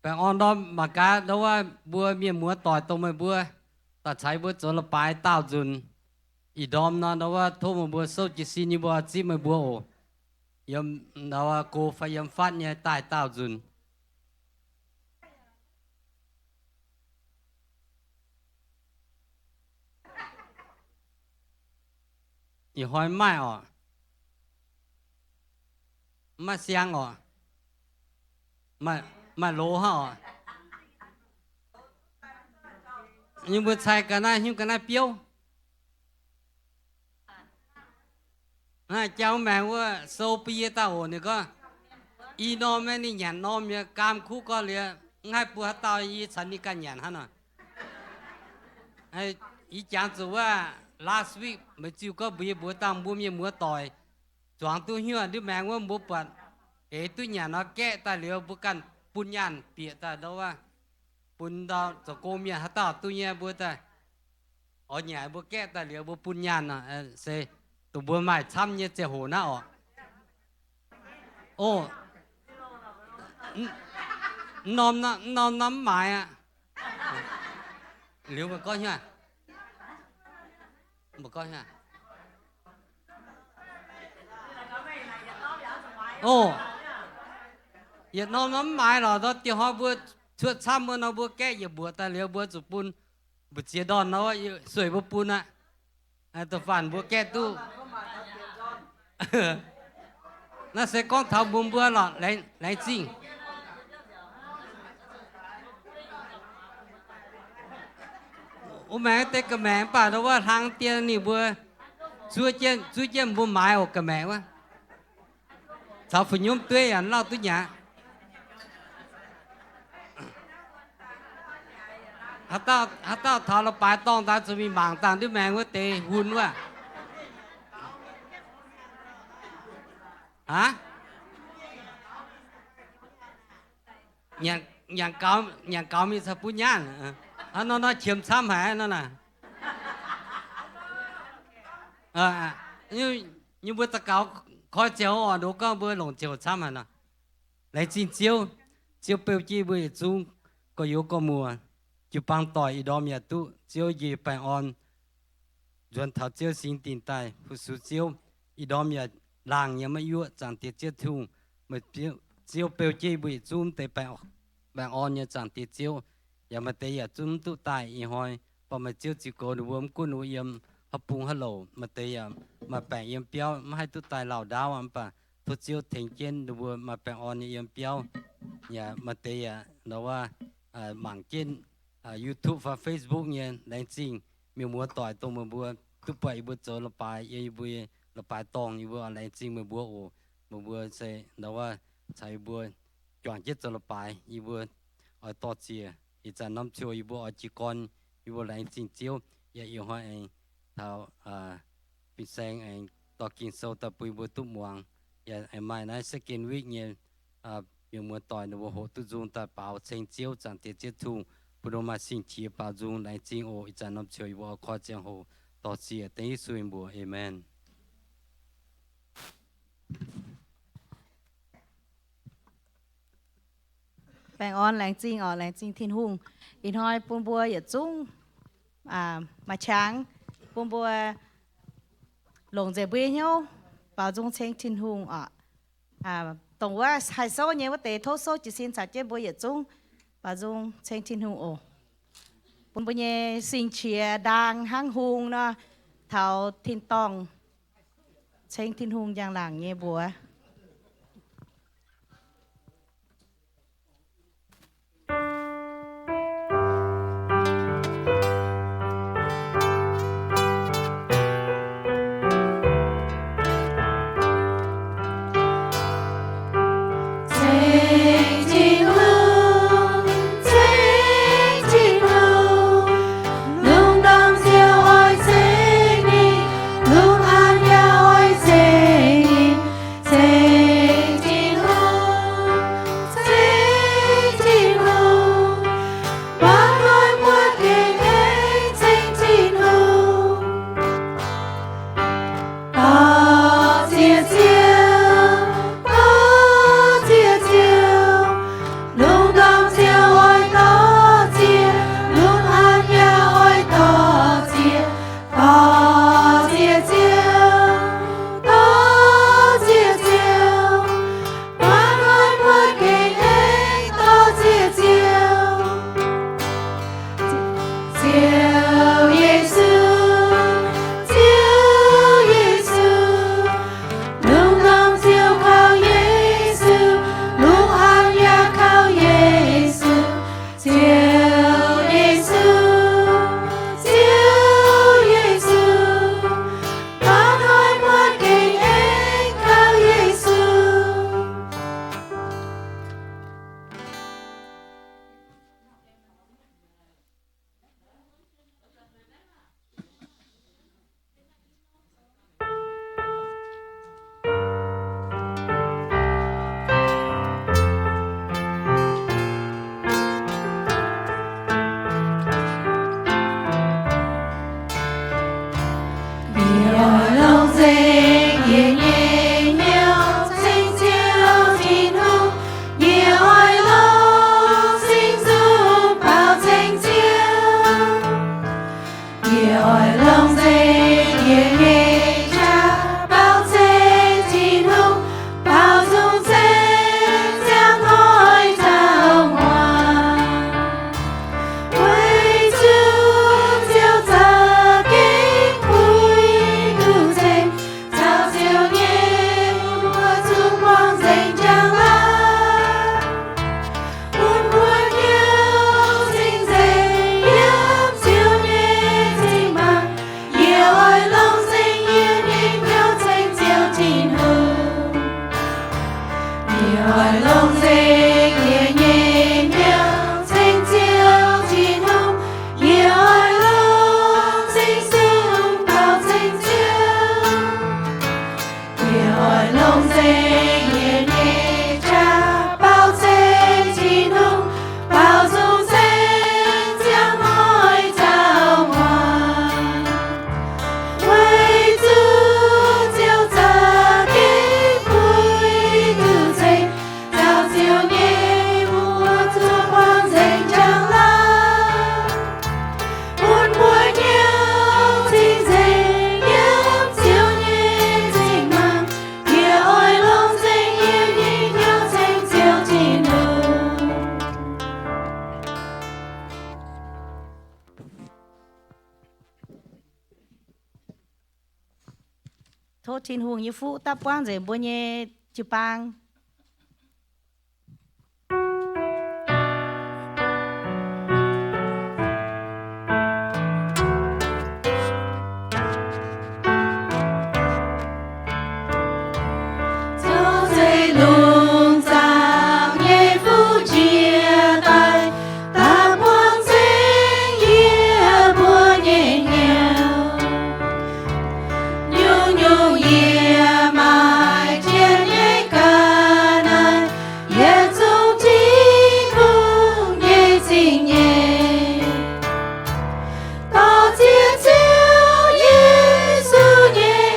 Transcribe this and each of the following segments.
Baengh orn ndorm mangc gaax, ndau wuov mbuo mienh muoz doic dongh meih mbuo daaih caux yie mbuo zoux la'baaix daauh nzunc. Ih ndorm nor, ndau wuov tov meih mbuo souv jiez sin, yie mbuo zipv meih mbuo oc. Yiem ndau wuov go fai yiem fatv nyei daaih daauh nzunc. Ih hnoi mv maaih oc. Mv maaih siang oc. Maaih, maaih loz hnangv oc. Yie mbuo cai ga'naaiv hnyouv ga'naaiv biouv. Naaiv jauv maengx wuov sou bun yie daaih oc. Ninh gorngv, i norm aeqv, ninh nyanc norm nyei, gaam kuv gorx liuz, mv haih bun haaix dauh yie caux ninh ganh nyanc hnangv nor. Yie jangx zuqc wuov last week meih ziouc gorngv mbuox yie mbuox dangh mbuo mienh muoz doic zuangx duqv hnyouv ndiev maengx wuov mbuo buatc eix duqv nyanc nor gaeqv daaih liuz mbuo ganh bun nyaanh bieqc daaih ndau wuov, bun ndau zoux gong mienh haaix dauh duqv nyei mbuo daaih oix nyanc mbuo gaeqv daaih liuz mbuo bun nyaanh nor, se dongh mbuo maaih camv nyei ziangh hoc naaiv oc. O, norm, norm norm mv maaiz aqv. Liuz meih gorngv hnyouv, meih gorngv hnyouv. O, yietc norm norm mv maaiz lorqc, ndau dieh hnoi mbuo cuotv camv wuov nor mbuo gaeqv yietc mbuoqc daaih liuz mbuo zuqc bun mbu'ziex ndorn nor, sueih mbuo bun aqv. Da'faanh mbuo gaeqv duqv. Naaiv se gorngv taux mbuo mbuo lorqc, laengz zingh. Wuov maengx deix ga'maeqc mv baac ndau wuov hlang dien ninh mbuo zuov jienv, zuov jienv mbuo maaiz oc ga'maeqc wuov. Caux fu'nyuomv dueiv yaac lauh duqv nyanc. Haaix dauh, haaix dauh taux la'baaix dorngh daaih zuqc mingh mangc dangh ndiev maengx wuov deix hun wuov. Aav, nyanc gaux, nyanc gaux mingh caux bun nyaanh. Hnangv nor nor qiemx camv haic nor naaic. Nyei mbuo daux gaux koi ziangh hoc oc, ndoqv gorngv mbuo longc ziangh hoc camv haic nor. Laengz zingh Ziouv, Ziouv beu jienv mbuo yietc zungv, gorx-youz gorx-muoz, jiu-baang doic ih ndorm yaac duqv Ziouv njiec baengh orn nzuonx taux Ziouv singx dingc daaih fu-sux Ziouv. Ih ndorm yaac laangh nyei maiv yuoqv, Zaangc Diex Ziouv Tin-Hungh, meih Ziouv beu jienv mbuo yietc zungv deix baengh orn nyei Zaangc Diex Ziouv. Yaac maaih deix yaac zungv mv duqv daaih ih hnoi, mv baac meih Ziouv ziux goux ninh mbuo mv gunv ninh mbuo yiem haaix bung haaix louc. Maaih deix yaac maaih baengc yiem biauv mv haih duqv daaih lauh ndaauv aqv, mv baac tov Ziouv tengx jienv ninh mbuo maaih baengh orn nyei yiem biauv. Yaac maaih deix yaac ndau wuov mangc jienv YouTube fai Facebook nyei, laengz zingh mienh muoz doic dongh meih mbuo duqv buatc yie mbuo zoux la'baaix yiem yie mbuo la'baaix dorngh. Yie mbuo oix laengz zingh meih mbuo oc. Meih mbuo se ndau wuov caux yie mbuo juangc jienv zoux la'baaix, yie mbuo oix dor-ziec. Ih zanc norm ziouc yie mbuo oix jiez gorn, yie mbuo laengz zingh Ziouv. Yaac ih hnoi aengx taux fin-saeng aengx dorh Ging-Sou daaih bun yie mbuo duqv muangx. Yaac aengx maaih naaiv second week nyei mienh muoz doic ninh mbuo hoqc duqv nzung daaih baaux ceng Ziouv, Zaangc Diex Ziouv Tin-Hungh, bun ninh mbuo maaih sing-qiex baaux nzung. Laengz zingh oc. Ih zanc norm ziouc yie mbuo oix koi ziangh hoc dor-ziec dengv Yesu nyei mbuox. Aamen. Baengh orn, laengz zingh oc. Laengz zingh Tin-Hungh ih hnoi bun mbuo yietc zungv maaih qangx, bun mbuo longc nzengc mbuo nyei hnyouv baaux nzung ceng Tin-Hungh oc. Dongh wuov haih souv nyei wuov deix tov souv jiez sin caux jienv mbuo yietc zungv baaux nzung ceng Tin-Hungh oc. Bun mbuo nyei sing-qiex ndaang hnangv hung nor, taux tin-dorngh ceng Tin-Hungh njang-laangc nyei mbuox. Tin-Hungh nyei fuqv daav buangv nzengc mbuo nyei jiu-baang. Zoux zeiv-lungh zaangc nyei fuqv jiex daaih, daaih buangv nzengc yie mbuo nyei hnyouv. Nyungc-nyungc yie maaih jiex nyei ga'naaiv, yietc zungv Tin-Hungh nyei zingh nyeic. Dorh ziex Ziouv Yesu nyei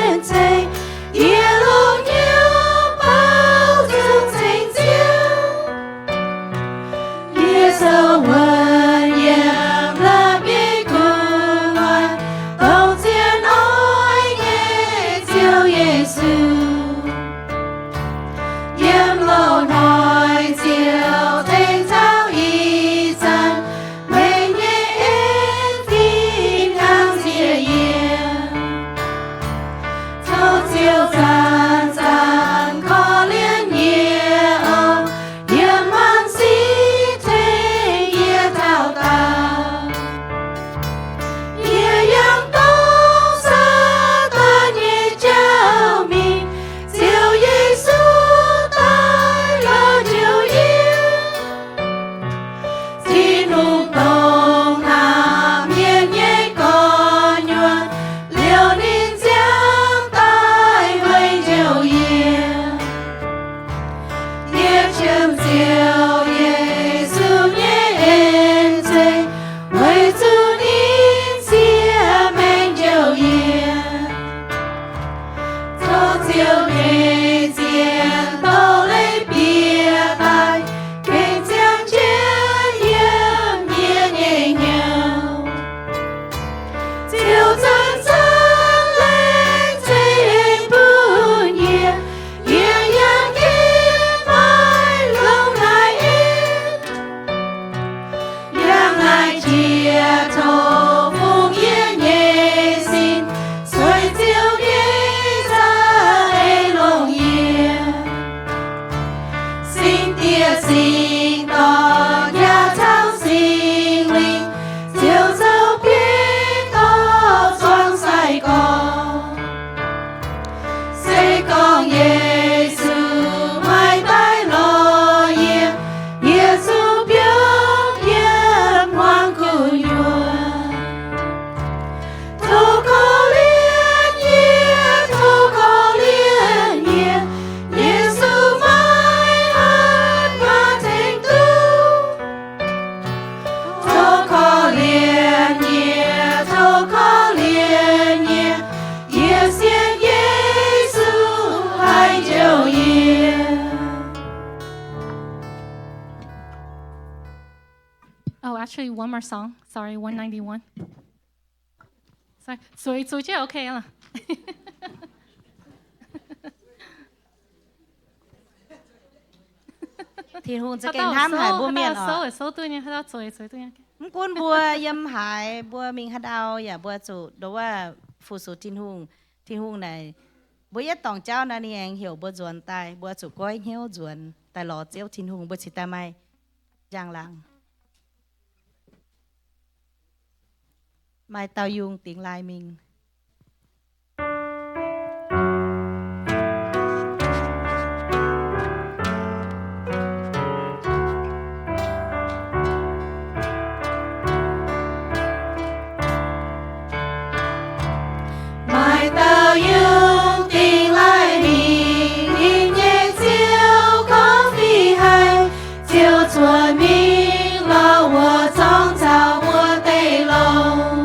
en-zengc, yie longc hnyouv bouv zungv ceng Ziouv. Yie souv wuonx yiem la'bieiv gu'nguaaic, dongh zien oix nyei Ziouv Yesu. Yiem loz-hnoi Ziouv tengx taux ih zanc, meih nyei en fih hnangv nziex yie. Tov Ziouv zanc-zanc korv-lienh yie oc, yiem hmuangx sin tengx yie taux daauh. Yie yangh dongh Saadaan nyei jauv mingh, Ziouv Yesu daaih lorz njoux yie. Tin-Hungh dongh hnamv mienh nyei gorx-nyuonh, liouh ninh ziangh daaih weic njoux yie. Yie qiemx Ziouv Yesu nyei en-zengc, weic zuqc ninh siev maengc njoux yie. Tov Ziouv nyei zien doz-leiz bieqc daaih, gengh ziangh jienv yiem yie nyei hnyouv. Ziouv zanc-zanc lengc zeiv hengx bun yie, yie yaac gengh maiv longc naaiv en. Yangh naaic jiex tov fungx yie nyei sin, sueih Ziouv nyei za'eix longc yie. Singx Diex, Singx Dorn, yaac caux Singx Lingh, Ziouv zoux bieiv dorh zuangx sai-gorx. Se gorngv Yesu maiv daaih lorz yie, yie zungv biomv yiem hmuangx gu'nyuoz. Tov korv-lienh yie, tov korv-lienh yie, Yesu maiv hatc maaih tengx duqv. Tov korv-lienh yie, tov korv-lienh yie, yie sienx Yesu haih njoux yie. Oh, actually, one more song. Sorry, one ninety-one. Sorry, zueiz zuqc jienv, okay, aa. Tin-Hungh za'gengh hnamv haic mbuo mienh oc. Mv gunv mbuo yiem haaix, mbuo mingh haaix ndau yaac mbuo zuqc nduov fu-sux Tin-Hungh. Tin-Hungh naaic, mbuo yietv dorngc jauv naaiv ninh aengx heuc mbuo nzuonx daaih, mbuo zuqc goiv hnyouv nzuonx daaih lorz Ziouv Tin-Hungh, mbuo cingx daaih maaih njang-laangc. Maaih dauh yungh dingx laaih mingh. Maaih dauh yungh dingh laaih mingh, ninh nyei ziouv gorngv fih haic, ziouc cuotv mingh lorz wuov zorngv caux wuov deic-bung.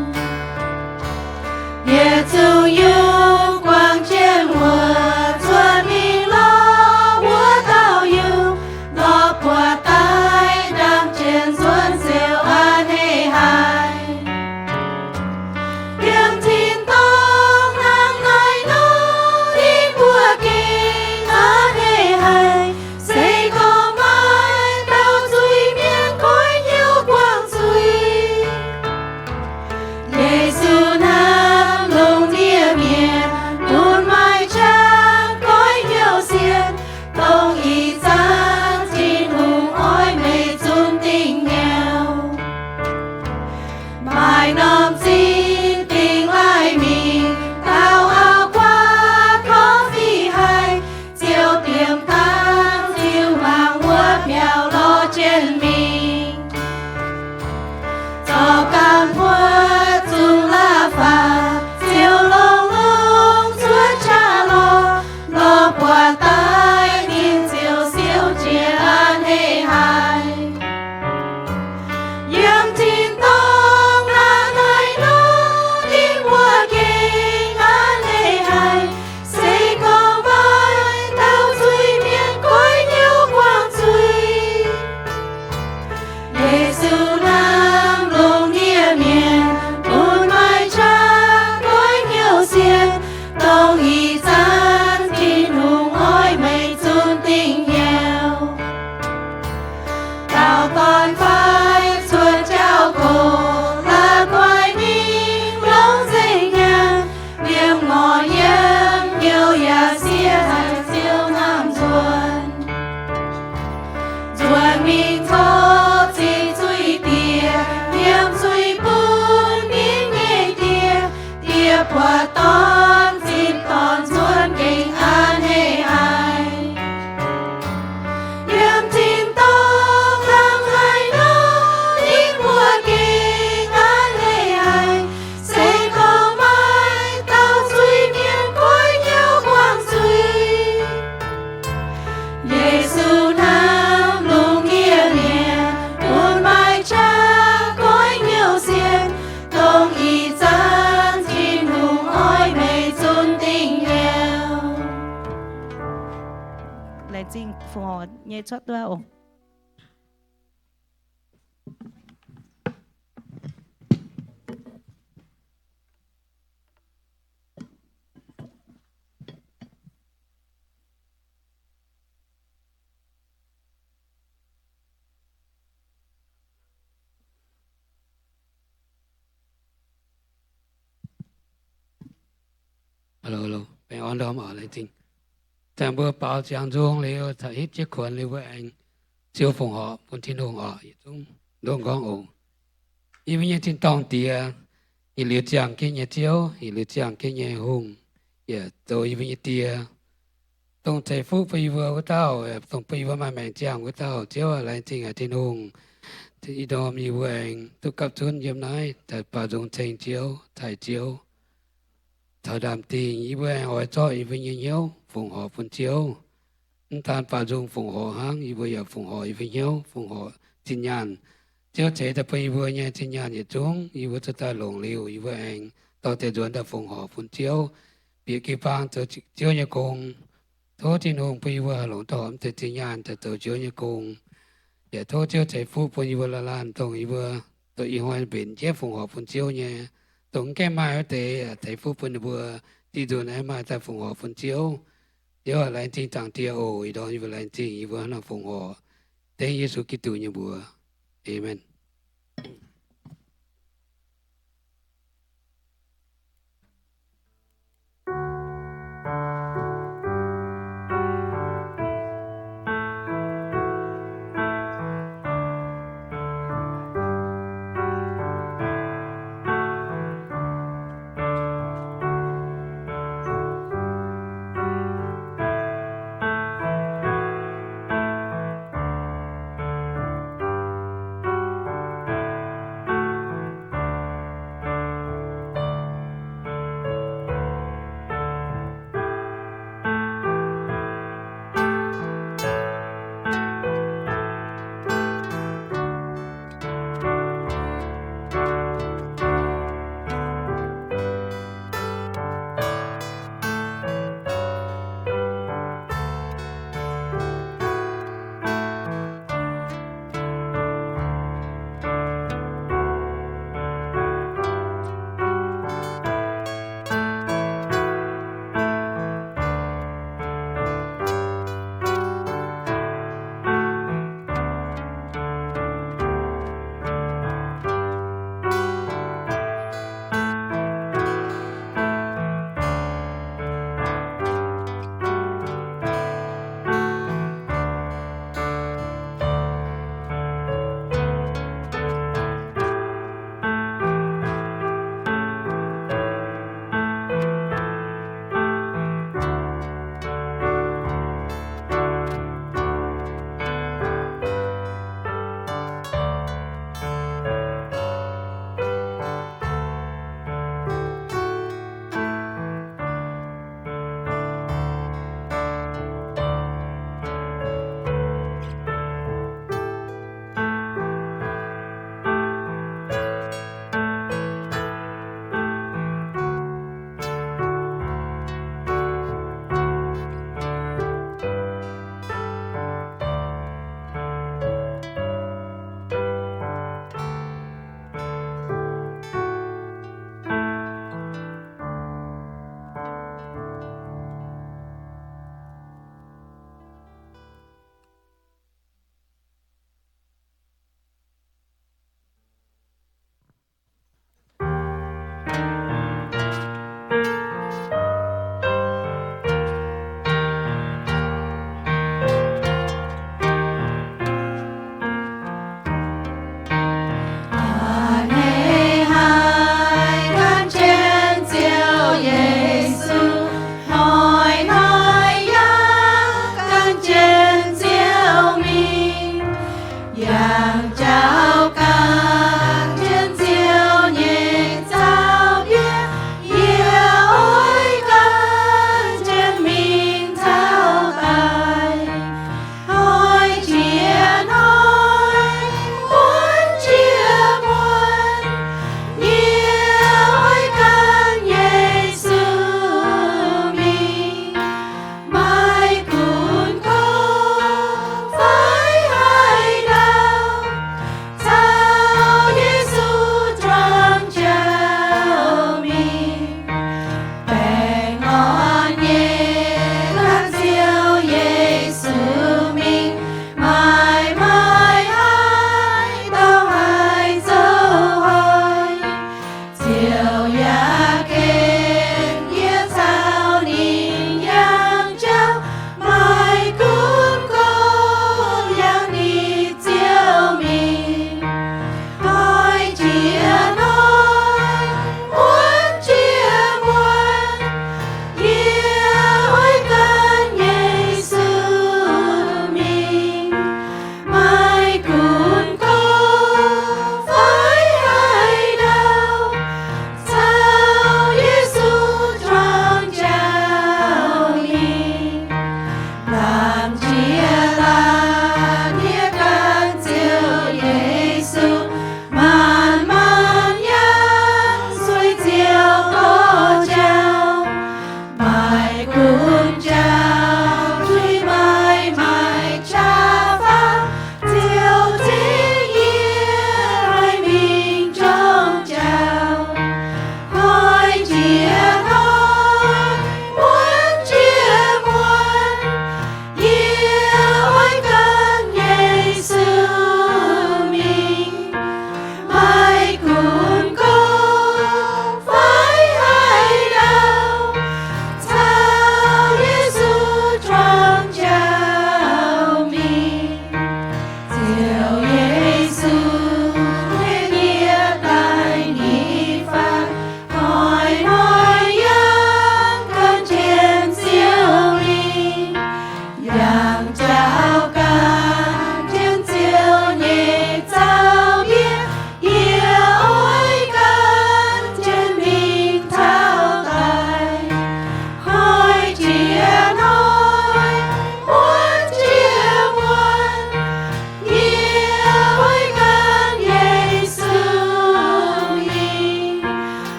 fongc horc nyei cuotv duqv oc. Hello, hello. Baengh orn ndorm oc, laengz zingh. Dangh mbuo baaux ziangx nzung liuz, caux hitv jienv kuonx liuz mbuo aengx ziouc fongc horc bun Tin-Hungh oc. Yietc zungv ndoqv gorngv oc. Yie mbuo nyei tin-dorngh Diex, yietc liuz ziangh jienv nyei Ziouv, yietc liuz ziangh jienv nyei Hungh, yaac zoux yie mbuo nyei Die, dongh ceix fuqv bun yie mbuo wuov dauh, dongh bun yie mbuo maaih maengc ziangh wuov dauh. Ziouv aac, laengz zingh haic Tin-Hungh. Ih ndorm yie mbuo aengx duqv gapv zunv yiem naaiv daaih baaux nzung ceng Ziouv, taaih Ziouv. Taux ndaamv-dingh yie mbuo aengx oix zorqv yie mbuo nyei hnyouv fongc horc bun Ziouv. Mv daan baaux nzung fongc horc hnangv, yie mbuo yaac fongc horc yie mbuo hnyouv, fongc horc zinh nyaanh. Ziouv ceix daaih bun yie mbuo nyei zinh nyaanh yietc zungv yie mbuo zuqc daaih longc liuz, yie mbuo aengx dorh deix nzuonx daaih fongc horc bun Ziouv, bieqc jiu-baang zoux Ziouv nyei gong. Tov Tin-Hungh bun yie mbuo haih longc dorh mv deix zinh nyaanh daaih zoux Ziouv nyei gong. Yaac tov Ziouv ceix fuqv bun yie mbuo laanh laanh, dongh yie mbuo doqc ih hnoi mbenc jienv fongc horc bun Ziouv nyei, dongh mv gaengh maaih wuov deix, ceix fuqv bun ninh mbuo diuh nzunc aengx maaih daaih fongc horc bun Ziouv. Ziouv aac, laengz zingh Zaangc Diex oc. Ih ndorm yie mbuo laengz zingh, yie mbuo hnangv naaiv fongc horc dengv Yesu Giduc nyei mbuox. Aamen.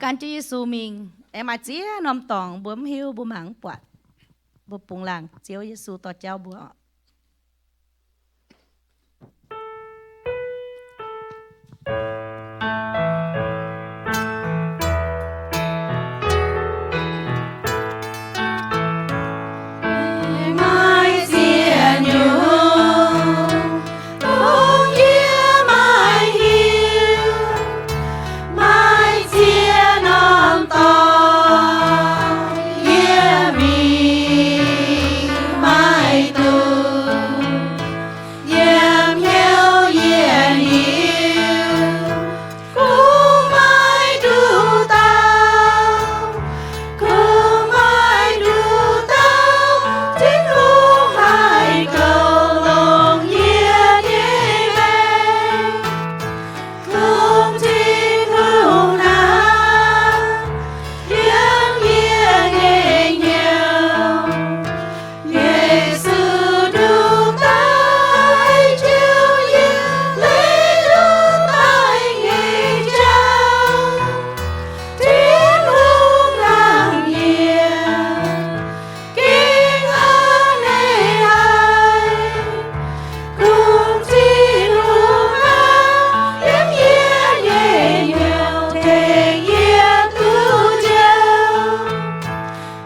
An jienv Yesu mingh, aengx maaih ziex norm dorngx mbuo mv hiuv, mbuo mangc mv buatc. Mbuo bungx laangc Ziouv Yesu dorh jauv mbuo oc. Maaih ziex nyungc dorngx yie maiv hiuv, maaih ziex norm dorngx yie mingh maiv duqv. Yiem hnyouv yie hiuv, kungx maiv nduqc dauh, kungx maiv nduqc dauh, Tin-Hungh haih goux longx yie nyei maengc. Kungx Tin-Hungh hnamv yiem yie nyei hnyouv. Yesu nduqc daaih jouh yie, leiz nduqc daaih nyei jauv. Tin-Hungh hnamv yie, gengh a'hneiv haic. Kungx Tin-Hungh hnamv yiem yie nyei hnyouv, tengx yie duqv njoux.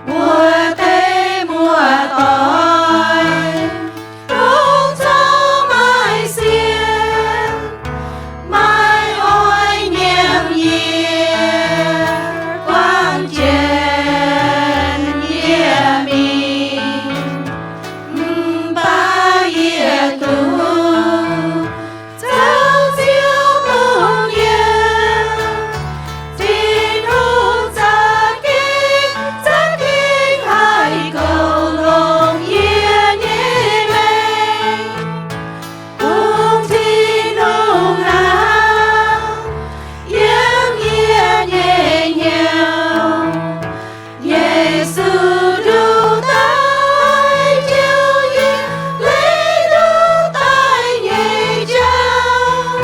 Mbuo deix muoz-doic dongh zorqv maaih sienh, maiv oix nyiemc yie, buangh jienv yie mingh. Mv baac yie duqv zoux Ziouv dongh yie, Tin-Hungh za'gengh, za'gengh haih goux longx yie nyei maengc. Kungx Tin-Hungh hnamv yiem yie nyei hnyouv. Yesu nduqc daaih jouh yie, leiz nduqc daaih nyei jauv.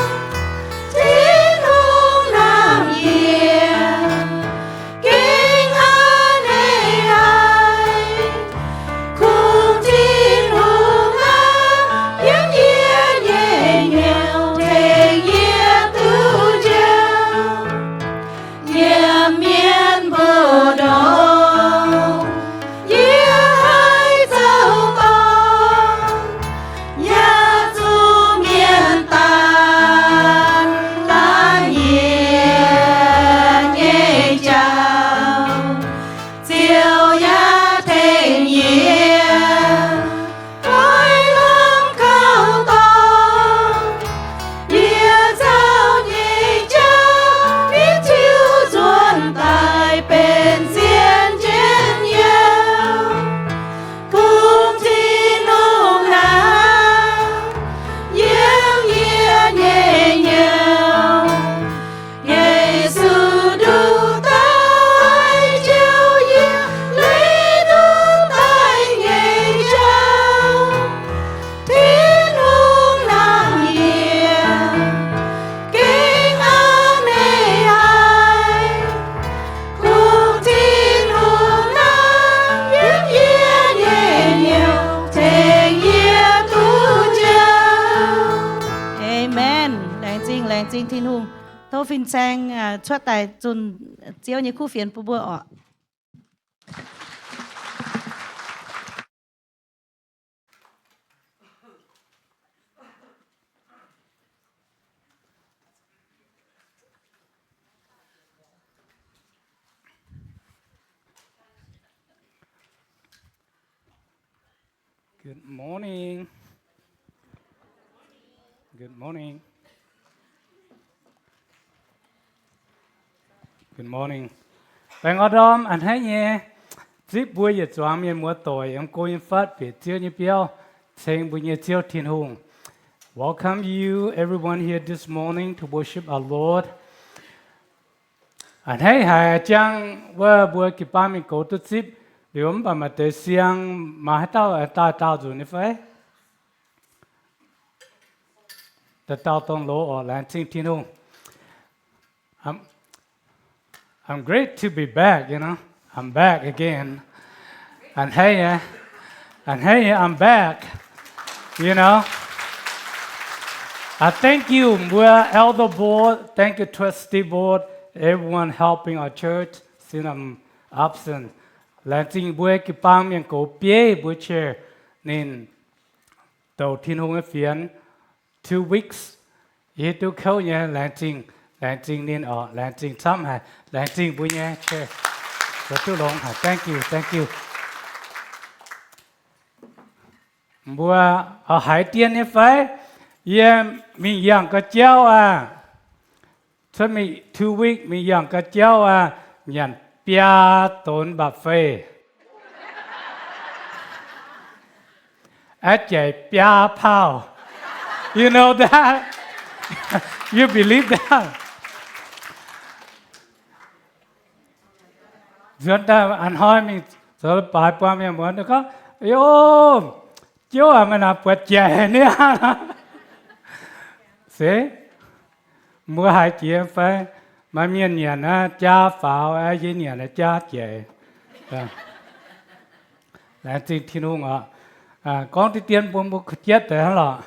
Tin-Hungh hnamv yie, gengh a'hneiv haic. Kungx Tin-Hungh hnamv yiem yie nyei hnyouv, tengx yie duqv njoux. Yiem mienh mbu'ndongx yie haih zoux dorn, yaac zuqc mienh daanh laanh nyiex nyei jauv. Ziouv yaac tengx yie goiv longx kaux dorngx. Yie zoux nyei jauv mingh tiux nzuonx daaih benx zien njien-youh. Kungx Tin-Hungh hnamv yiem yie nyei hnyouv. Yesu nduqc daaih jouh yie, leiz nduqc daaih nyei jauv. Tin-Hungh hnamv yie, gengh a'hneiv haic. Kungx Tin-Hungh hnamv yiem yie nyei hnyouv, tengx yie duqv njoux. Aamen. Laengz zingh, laengz zingh Tin-Hungh. Tov fin-saeng cuotv daaih zunh Ziouv nyei kuv fienx bun mbuo oc. Good morning. Good morning. Good morning. Baengh orn ndorm a'hneiv nyei, zipv mbuo yietc zuangx mienh muoz-doic yiem go nyei fatv bieqc Ziouv nyei biauv, ceng mbuo nyei Ziouv Tin-Hungh. Welcome you everyone here this morning to worship our Lord. A'hneiv haic jangv wuov mbuo jiu-baang mingh goux duqv zipv liuz, mv baac maaih deix siang maaih haaix dauh daaih daauh nzunc nyei fai? Dauh dauh dongh loz orqc, laengz zingh Tin-Hungh. I'm great to be back, you know. I'm back again. A'hneiv nyei, a'hneiv nyei, I'm back. You know, I thank you mbuo elder board, thank you trustee board, everyone helping our church since I'm absent. Laengz zingh mbuo jiu-baang mienh gox bieiv mbuo chair ninh douc Tin-Hungh nyei fienx two weeks. Yie hiuv duqv kouv nyei, laengz zingh, laengz zingh ninh oc, laengz zingh camv haic, laengz zingh mbuo nyei chair zoux duqv longx haic. Thank you, thank you. Mbuo oix haiz dien nyei fai? Yie mingh yangh ga'jauv aqv. Cuotv mingh two week mingh yangh ga'jauv aqv, nyanc biaa donx mba'fei. Aeqv, jaic biaa pauh. You know that? You believe that? Nzuonx daaih a'hnoi mingh zoux leiz-baaix buangh mienh muonz gorngv, Ov, Jouv aac, meih naaic buatc jaic niaa. Se, mbuo haiz jiex fai? Maaih mienh nyanc aqv, jaa faaux, yie nyanc aqv, jaa jaic. Laengz zingh Tin-Hungh oc. Gorngv deix dien bun mbuo kuh jietv deix hnangv lorqc.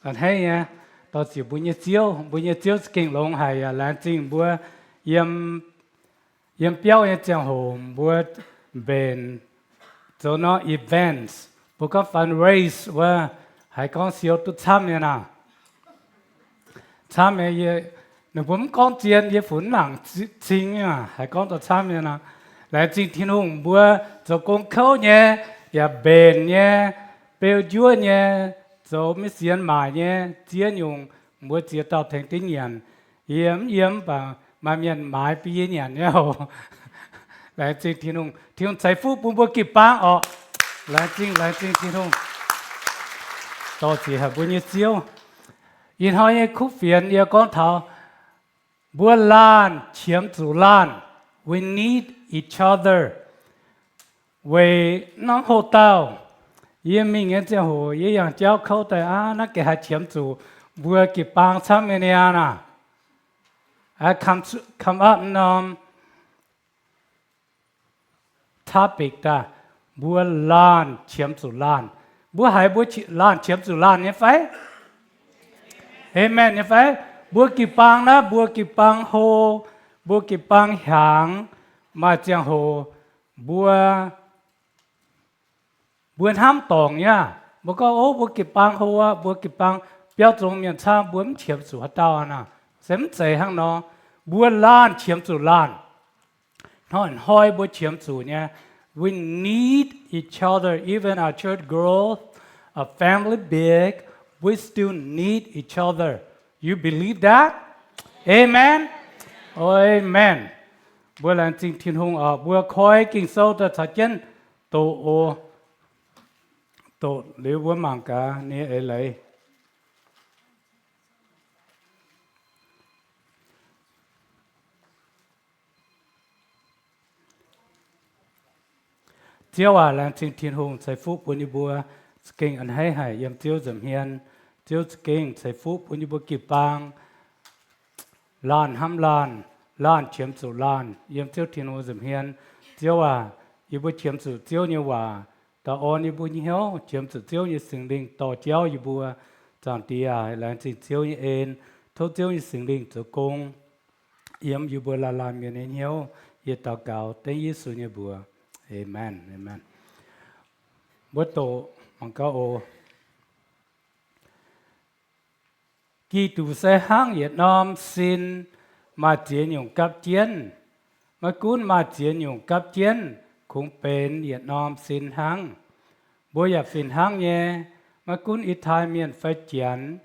A'hneiv nyei, dorh ziec mbuo nyei Ziouv, mbuo nyei Ziouv za'gengh longx haic yaac laengz zingh mbuo yiem, yiem biauv nyei ziangh hoc mbuo mbenc zoux norm events, mbuo gorngv fundraise wuov, haiz gorngv siou duqv camv nyei naaic. Camv nyei, ninh mbuo mv gorngv zien, yie funx mv nangc cing nyei, haiz gorngv dorh camv nyei naaic. Laengz zingh Tin-Hungh mbuo zoux gong kouv nyei, yaac mbenc nyei, beu njuov nyei, zoux maiv sienx maaic nyei, ziex nyungc mbuo ziex dauh tengx deix nyanc. Yie mv yiem mv baac maaih mienh maaiz bun yie nyanc nyei oc. Laengz zingh Tin-Hungh. Tin-Hungh ceix fuqv bun mbuo jiu-baang oc. Laengz zingh, laengz zingh Tin-Hungh. Dorh ziec haic mbuo nyei Ziouv. Ih hnoi nyei kuv fienx yie gorngv taux mbuo laanh qiemx zuqc laanh. We need each other. Weic norm hoc dauh, yie mingh nyei ziangh hoc yie yangh jauv kouv daaih aqv, naaiv gengh haih qiemx zuqc mbuo jiu-baang camv nyei niaa naaic. Come up norm topic daaih, mbuo laanh qiemx zuqc laanh. Mbuo haiz mbuo laanh qiemx zuqc laanh nyei fai? Amen nyei fai? Mbuo jiu-baang naaiv, mbuo jiu-baang hlo, mbuo jiu-baang hiaangx, maaih ziangh hoc mbuo, mbuo hnamv dorngc nyei aqv. Mbuo gorngv, Ov, mbuo jiu-baang hlo aqv, mbuo jiu-baang biauv zong mienh camv, mbuo mv qiemx zuqc haaix dauh naaic. Se mv zeiz hnangv nor. Mbuo laanh qiemx zuqc laanh. Hnoi-hnoi mbuo qiemx zuqc nyei. We need each other. Even our church grows, our family big, we still need each other. You believe that? Amen. Amen. Mbuo laengz zingh Tin-Hungh oc. Mbuo koi Ging-Sou daaih caux jienv doqc oc. Doqc liuz mbuo mangc gaax nyei eix leiz. Ziouv aac, laengz zingh Tin-Hungh ceix fuqv bun yie mbuo za'gengh a'hneiv haic yiem Ziouv nza'hmien. Ziouv za'gengh ceix fuqv bun yie mbuo jiu-baang laanh hnamv laanh, laanh qiemx zuqc laanh yiem Ziouv Tin-Hungh nza'hmien. Ziouv aac, yie mbuo qiemx zuqc Ziouv nyei waac daaih orn yie mbuo nyei hnyouv, qiemx zuqc Ziouv nyei Singx Lingh dorh jauv yie mbuo. Zaangc Diex aac, laengz zingh Ziouv nyei en. Tov Ziouv nyei Singx Lingh zoux gong yiem yie mbuo laanh laanh mienh nyei hnyouv. Yie daux gaux dengv Yesu nyei mbuox. Aamen. Aamen. Mbuo doqc mangc gaax oc. Giduc se hnangv yietc norm sin, maaih ziex nyungc gapv jienv. Maiv gunv maaih ziex nyungc gapv jienv, kungx benx yietc norm sin hnangv. Mbuo yaac fih hnangv nyei, maiv gunv i taaih mienh fai janx,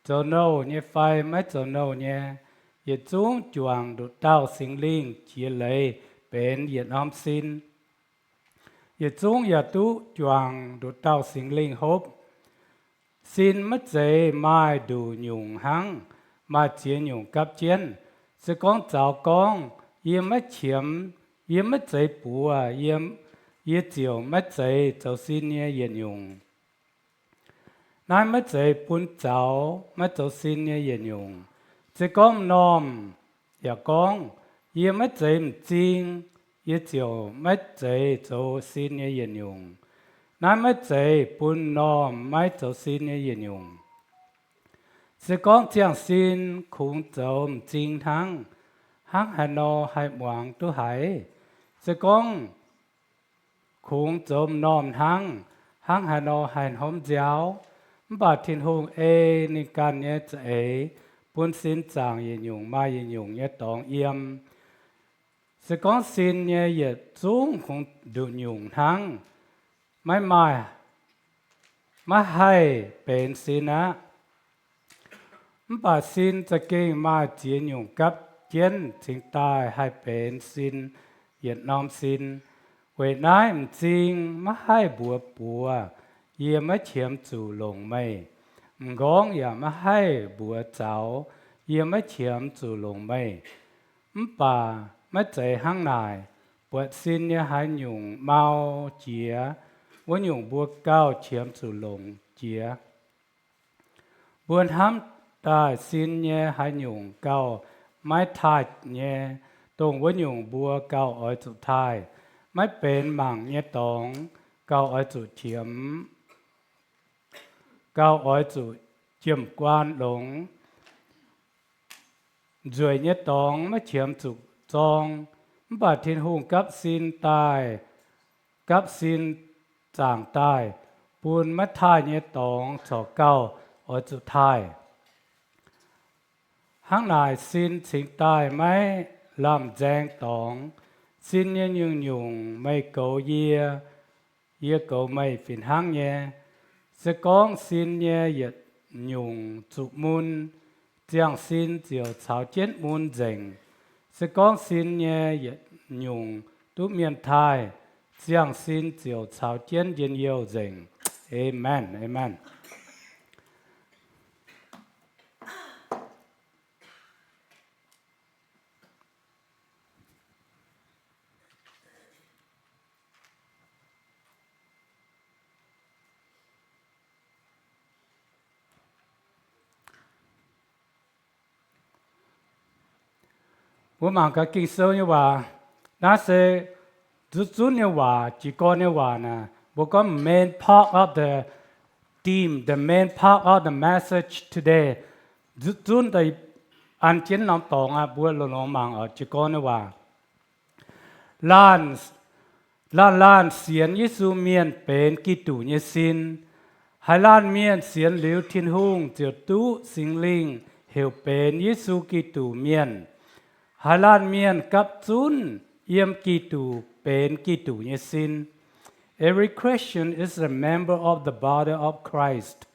zoux nouh nyei fai maiv zoux nouh nyei, yietc zungv juangc nduqc dauh Singx Lingh jiex leiz benx yietc norm sin. Yietc zungv yaac duqv juangc nduqc dauh Singx Lingh hopv. Sin maiv zeiz maaih nduqc nyungc hnangv, maaih ziex nyungc gapv jienv. Se gorngv zaux gorngv, yie maiv qiemx, yie maiv zeiz buoz, yie, yie ziouc maiv zeiz zoux sin nyei yietc nyungc. Naaiv maiv zeiz bun zaux maiv zoux sin nyei yietc nyungc. Se gorngv m'normh yaac gorngv, Yie maiv zeiz m'zing, yie ziouc maiv zeiz zoux sin nyei yietc nyungc. Naaiv maiv zeiz bun m'normh maiv zoux sin nyei yietc nyungc. Se gorngv ziangh sin kungx zoux m'zing hnangv, hnangv haaix nor haih muangx duqv haiz? Se gorngv kungx zoux m'normh hnangv, hnangv haaix nor haih hnomv nziaaux? Mv baac Tin-Hungh ei ninh ganh nyei za'eix bun sin zaangc yietc nyungc maaih yietc nyungc nyei dorngx yiem. Se gorngv sin nyei yietc zungv kungx nduqc nyungc hnangv, maiv maaih, maiv haih benx sin aqv. Mv baac sin za'gengh maaih ziex nyungc gapv jienv cingx daaih haih benx sin yietc norm sin. Weic naaiv m'zing maiv haih mbuox buoz, Yie maiv qiemx zuqc longc meih. M'nqorngv yaac maiv haih mbuox zaux, Yie maiv qiemx zuqc longc meih. Mv baac maiv zeiz hnangv naaic. Buatc sin nyei haaix nyungc mau jiex, wuov nyungc mbuo gauh qiemx zuqc longc jiex. Mbuo hnamv daaih sin nyei haaix nyungc gauh maiv taaih nyei, dongh wuov nyungc mbuo gauh oix zuqc taaih. Maiv benx mangc nyei dorngx gauh oix zuqc qiemx, gauh oix zuqc jiem-guaan longx. Nzueic nyei dorngx maiv qiemx zuqc zorng, mv baac Tin-Hungh gapv sin daaih, gapv sin zaangc daaih, bun maiv taaih nyei dorngx corc gauh oix zuqc taaih. Hnangv naaic sin cingx daaih maiv lamh nzaeng dorngx. Sin nyei nyungc-nyungc meih goux yie, yie goux meih fih hnangv nyei. Se gorngv sin nyei yietc nyungc zuqc mun, ziangh sin ziouc caux jienv mun nzengc. Se gorngv sin nyei yietc nyungc duqv mienh taaih, ziangh sin ziouc caux jienv njien-youh nzengc. Aamen. Aamen. Mbuo mangc gaax Ging-Sou nyei waac. Naaiv se zuqc zunv nyei waac, jiez gorn nyei waac naaic. Mbuo gorngv main part of the theme, the main part of the message today. Zuqc zunv daaih an jienv norm dorngx aqv. Mbuo longx-longx mangc oc, jiez gorn nyei waac. Laanh, laanh laanh sienx Yesu mienh benx Giduc nyei sin. Haaix laanh mienh sienx liuz Tin-Hungh ziouc duqv Singx Lingh heuc benx Yesu Giduc mienh. Haaix laanh mienh gapv zunv yiem Giduc benx Giduc nyei sin. Every Christian is a member of the body of Christ.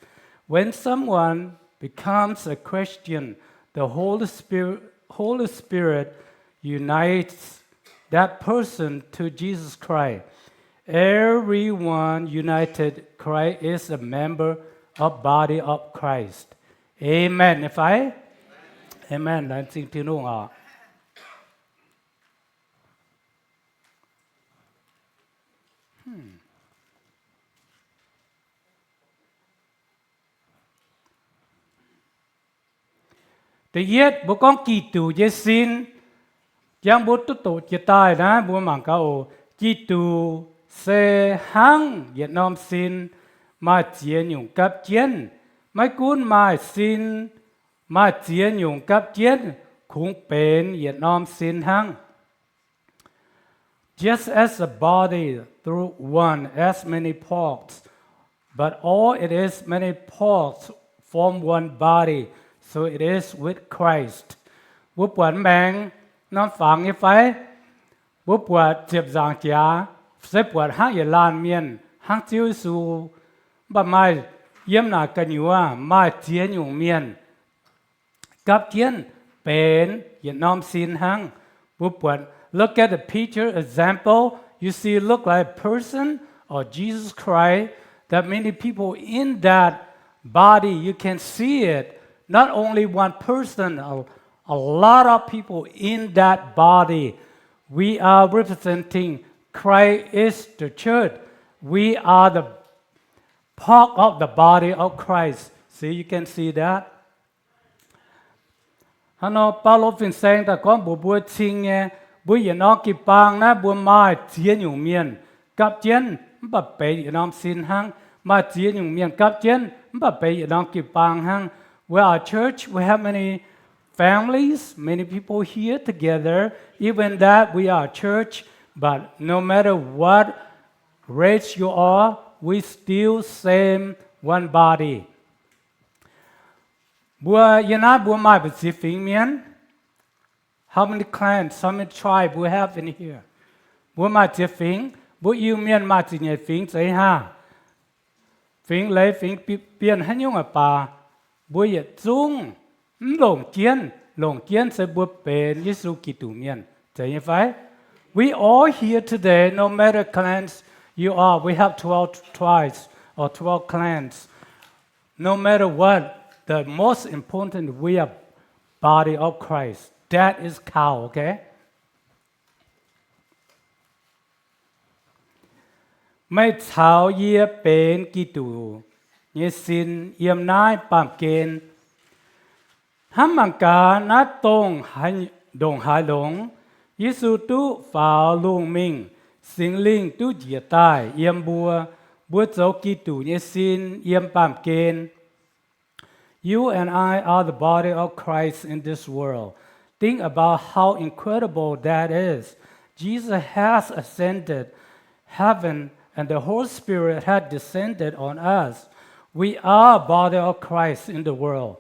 When someone becomes a Christian, the Holy Spirit, Holy Spirit unites that person to Jesus Christ. Everyone united Christ is a member of body of Christ. Amen. If I, amen. Laengz zingh Tin-Hungh oc. Da'yietv, mbuo gorngv Giduc nyei sin. Jangx mbuo duqv doqc jiex daaih naaiv, mbuo mangc gaax oc. Giduc se hnangv yietc norm sin maaih ziex nyungc gapv jienv. Maiv gunv maaih sin, maaih ziex nyungc gapv jienv, kungx benx yietc norm sin hnangv. Just as a body through one has many parts, but all it is many parts form one body, so it is with Christ. Mbuo buatc maengx norm fangx nyei fai? Mbuo buatc ziepc nzaangc jaax se buatc hnangv yietc laanh mienh hnangv Ziouv Yesu, mv baac maaih yiem naaic gu'nyuoz maaih ziex nyungc mienh gapv jienv benx yietc norm sin hnangv. Mbuo buatc, look at the picture example. You see, look like a person or Jesus Christ. That many people in that body, you can see it. Not only one person, a, a lot of people in that body. We are representing Christ is the church. We are the part of the body of Christ. See, you can see that. Hnangv nor Baulo fin-saeng daaih gorngv mbuox mbuo cing nyei, mbuo yietc norm jiu-baang naaiv mbuo maaih ziex nyungc mienh gapv jienv mv baac benx yietc norm sin hnangv. Maaih ziex nyungc mienh gapv jienv mv baac benx yietc norm jiu-baang hnangv. We are a church, we have many families, many people here together. Even that we are a church, but no matter what race you are, we still same one body. Mbuo yie naaiv mbuo maaih mbu'ziex fingx mienh. How many clans, how many tribe we have in here? Mbuo maaih ziex fingx. Mbuo Iu-Mienh maaih ziepc nyeic fingx zeiz hnangv. Fingx leiz fingx bienh haaix nyungc aqv baac, mbuo yietc zungv mv longc jienv. Longc jienv se mbuo benx Yesu Giduc mienh. Zeiz nyei fai? We all here today, no matter clans you are, we have twelve tribes or twelve clans. No matter what, the most important, we are body of Christ. That is count, okay? Meih caux yie benx Giduc nyei sin yiem naaiv baamh gen. Hnamv mangc gaax naaiv dongh haaix, ndongc haaix longx, Yesu duqv faaux lungh mingh, Singx Lingh duqv njiec daaih yiem mbuo, mbuo zoux Giduc nyei sin yiem baamh gen. You and I are the body of Christ in this world. Think about how incredible that is. Jesus has ascended heaven and the Holy Spirit has descended on us. We are body of Christ in the world.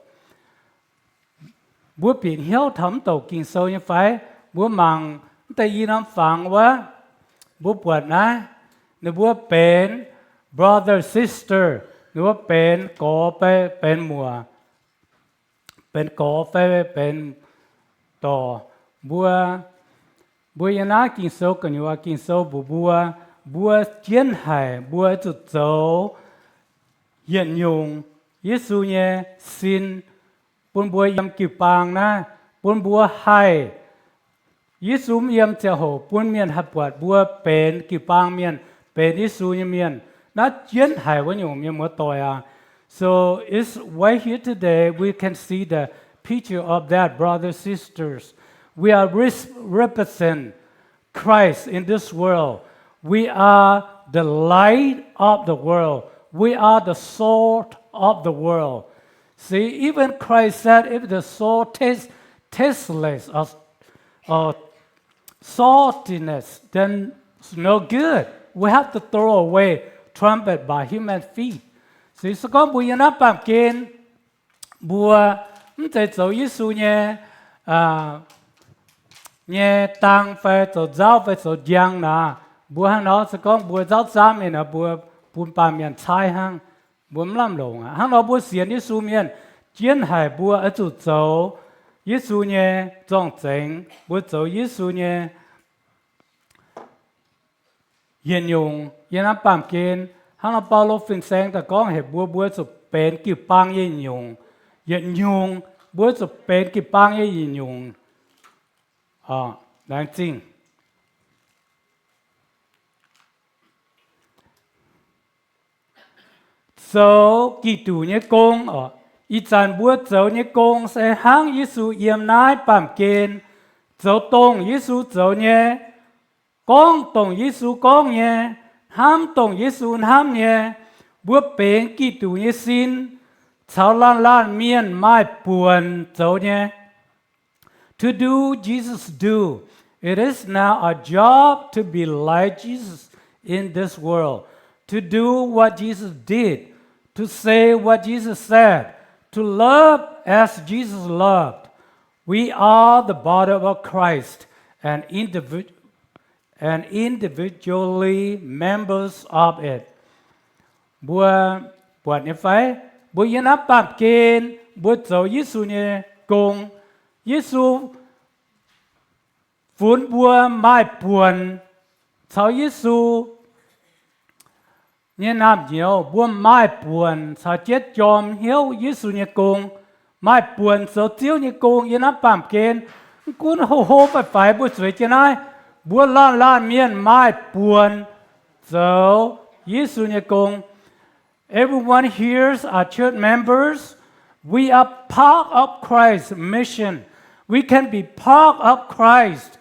Mbuo bieqc hnyouv taux mv douc Ging-Sou nyei fai? Mbuo mangc mv deix i norm fangx wuov, mbuo buatc naaiv, ninh mbuo benx brother sister, ninh mbuo benx gorx fai benx muoc, benx gorx fai benx dorc. Mbuo, mbuo yiem naaiv Ging-Sou gu'nyuoz, Ging-Sou mbuox mbuo, mbuo jienv haic mbuo zuqc zoux yietc nyungc Yesu nyei sin bun mbuo yiem jiu-baang naaiv, bun mbuo haih Yesu mv yiem ziangh hoc bun mienh haih buatc mbuo benx jiu-baang mienh, benx Yesu nyei mienh. Naaiv jienv haic wuov nyungc, mienh muoz-doic aac. So it's right here today we can see the picture of that, brothers, sisters. We are res-, represent Christ in this world. We are the light of the world. We are the salt of the world. See, even Christ said, if the salt tastes tasteless or, or saltiness, then it's no good. We have to throw away, trampled by human feet. See, se gorngv mbuo yiem naaiv baamh gen, mbuo mv zeiz zoux Yesu nyei, nyei dang fai zoux nzauv fai zoux njang naaic, mbuo hnangv nor se gorngv mbuo nzauv zaamv mingh naaic, mbuo bun baamh mienh caaiv hnangv, mbuo mv lamh longc aqv. Hnangv nor mbuo sienx Yesu mienh jienv haic mbuo oix zuqc zoux Yesu nyei zorng-zengx, mbuo zoux Yesu nyei yietc nyungc yiem naaiv baamh gen. Hnangv nor Baulo fin-saeng daaih gorngv heuc mbuo, mbuo zuqc benx jiu-baang nyei nyungc, yietc nyungc, mbuo zuqc benx jiu-baang nyei yietc nyungc. Laengz zingh. Zoux Giduc nyei gong oc. Ih zanc mbuo zoux nyei gong se hnangv Yesu yiem naaiv baamh gen, zoux dongh Yesu zoux nyei, gorngv dongh Yesu gorngv nyei, hnamv dongh Yesu hnamv nyei. Mbuo benx Giduc nyei sin caux laanh laanh mienh maaih buonc zoux nyei. To do Jesus do. It is now our job to be like Jesus in this world, to do what Jesus did, to say what Jesus said, to love as Jesus loved. We are the body of Christ and individual and individually members of it. Mbuo buatc nyei fai? Mbuo yiem naaiv baamh gen, mbuo zoux Yesu nyei gong. Yesu funx mbuo maaih buonc caux Yesu nyei naamh nyouz, mbuo maaih buonc caux jienv jorm hnyouv Yesu nyei gong, maaih buonc zoux Ziouv nyei gong yiem naaiv baamh gen. Mv gunv hlo hlo faix-faix mbuo zueiz jienv naaiv, mbuo laanh laanh mienh maaih buonc zoux Yesu nyei gong. Everyone here are church members. We are part of Christ's mission. We can be part of Christ's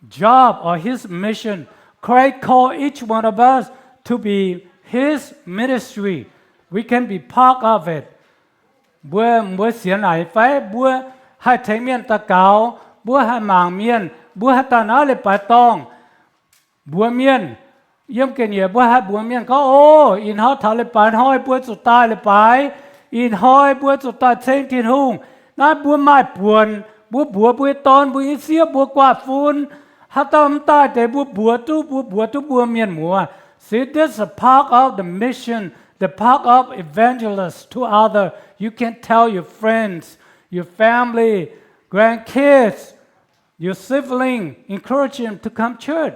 job or his mission. Christ called each one of us to be his ministry. We can be part of it. Mbuo, mbuo sienx naaic nyei fai? Mbuo haih tengx mienh daux gaux, mbuo haih mangc mienh, mbuo haih daaih naaiv leiz-baaix dorngh mbuox mienh. Yiem ga'nyiec mbuo haih mbuox mienh gorngv, O, ih hnoi taux leiz-baaix hnoi mbuo zuqc daaih leiz-baaix. Ih hnoi mbuo zuqc daaih ceng Tin-Hungh. Naaiv mbuo maaih buonc, mbuo mbuox mbuo nyei dorn, mbuo nyei sieqv, mbuo guaav fun. Haaix dauh mv daaih deix mbuo mbuox duqv, mbuo mbuox duqv mbuo mienh muoz. See, this is a part of the mission, the part of evangelist to other. You can tell your friends, your family, grandkids, your sibling, encourage them to come church.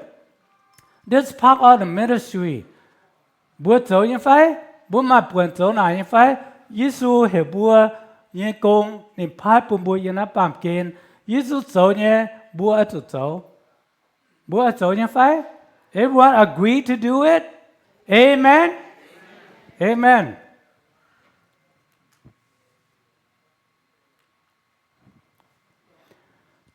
This part of the ministry. Mbuo zoux nyei fai? Mbuo maaih buonc zoux naaic nyei fai? Yesu heuc mbuo nyei gong, ninh paaiv bun mbuo yiem naaiv baamh gen. Yesu zoux nyei, mbuo oix zuqc zoux. Mbuo oix zoux nyei fai? Everyone agree to do it? Amen. Amen.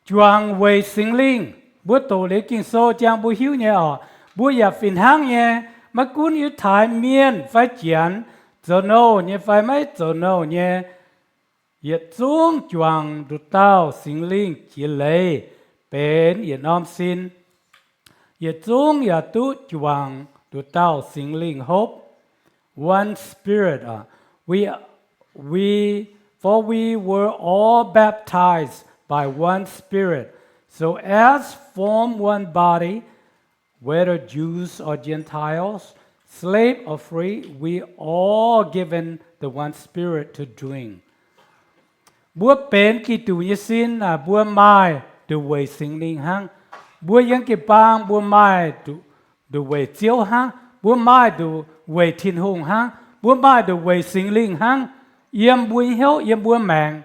Juangc weic Singx Lingh. Mbuo doqc liuz Ging-Sou jangx mbuo hiuv nyei oc. Mbuo yaac fih hnangv nyei, maiv gunv Yiutai Mienh fai Janx, zoux nouh nyei fai maiv zoux nouh nyei, yietc zungv juangc nduqc dauh Singx Lingh jiex leiz benx yietc norm sin. Yietc zungv yaac duqv juangc nduqc dauh Singx Lingh hopv. One Spirit. We, we, for we were all baptized by one Spirit, so as form one body, whether Jews or Gentiles, slave or free, we all given the one Spirit to drink. Mbuo benx Giduc nyei sin naaic, mbuo maaih nduqc weic Singx Lingh hnangv. Mbuo yiem jiu-baang mbuo maaih nduqc weic Ziouv hnangv. Mbuo maaih nduqc weic Tin-Hungh hnangv. Mbuo maaih nduqc weic Singx Lingh hnangv, yiem mbuo nyei hnyouv, yiem mbuo maengc.